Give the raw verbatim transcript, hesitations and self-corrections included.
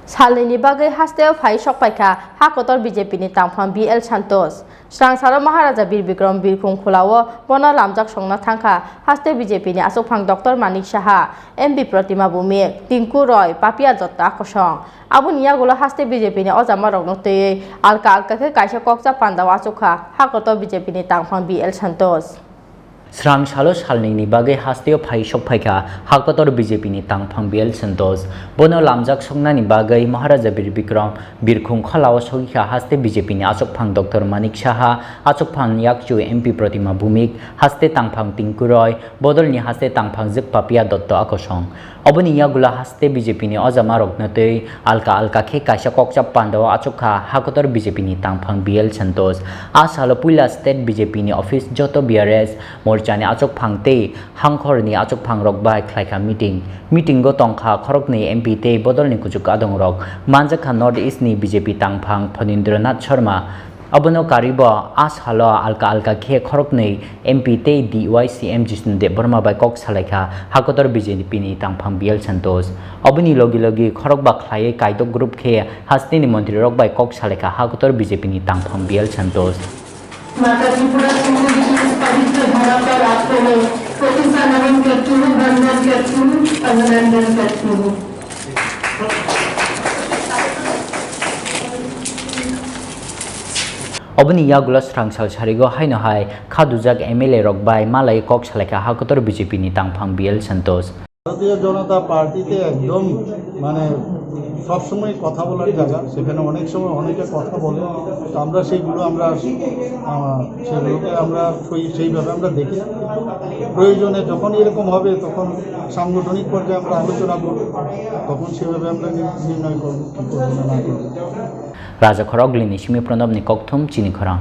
Salnini bagwi hasteo phai sokpaikha ha kotor B J P ni tangphang B L Santosh. Swrang salo Maharaja Bir Bikram Birkhung Khulao bono lamjak songna thangkha haste B J P ni achukphang Doctor Manik Saha, M P Protima Bhumik, Tinku Roy, Papia Dotto akosong. Aboni yagulo haste B J P ni ojamarokno twiwi alka alka khe kaisa kokcha pandao achukha ha kotor B J P ni tangphang B L Santosh. Srang salo salnini bagwi hasteo phai sokphaikha ha kotor B J P ni tangphang B L Santosh. Bono lamjak soknani bagwi Maharaja Bir Bikram Birkhung Khulao sogikha haste B J P ni achukphang Doctor Manik Saha, achukphang yakchu M P Protima Bhumik, haste tangphang Tinku Roy, bodolni haste tangphang jwk Papia Dotto akosong. Oboni yagulo haste B J P ni ojamarokno twi alka alka khe kaisa kokcha pandao achukha ha kotor B J P ni tangphang B L Santosh. A salo puila state B J P ni office joto B R S morchani achukphang tei hangkhorni achukphangrok bai khlaikha meeting. Meeting o tongkha khoroknwi M P tei bodolni kuchuk adongrok. Manjakha North East ni B J P tangphang Phanindranath Sharma. Abono karwibo a salo alka alka khe khoroknwi M P tei D Y C M Jishnu Debbarma bai kok salaikha ha kotor B J P ni tangphang B L Santosh. Oboni logi logi khorokba khlaiwi Kaitok group khe hasteni montrirok bai kok salaikha ha kotor B J P ni tangphang B L Santosh. माता त्रिपुरा सिंधु विष्णु पवित्र धरा पर आपको मैं कोटि सानमन करती हूँ, वंदन करती हूँ, अभिनंदन करती हूँ। Oboni yagulo srang sal sarigo haino hai khadujak M L A rok bai malai kok salaikha ha kotor B J P ni tangphang B L Santosh. ভারতীয় জনতা পার্টিতে একদম মানে সবসময় কথা বলার জায়গা, সেখানে অনেক সময় অনেকে কথা বলে। তো আমরা সেইগুলো আমরা আহ, সেগুলোকে আমরা সেই সেইভাবে আমরা দেখি না। প্রয়োজনে যখন এরকম হবে তখন সাংগঠনিক পর্যায়ে আমরা আলোচনা করব, তখন সেভাবে আমরা নি- নির্ণয় করব কী করবো না না করবো। Raja Khorok Lini Simi Pranabni Kokthum Chini Khorang.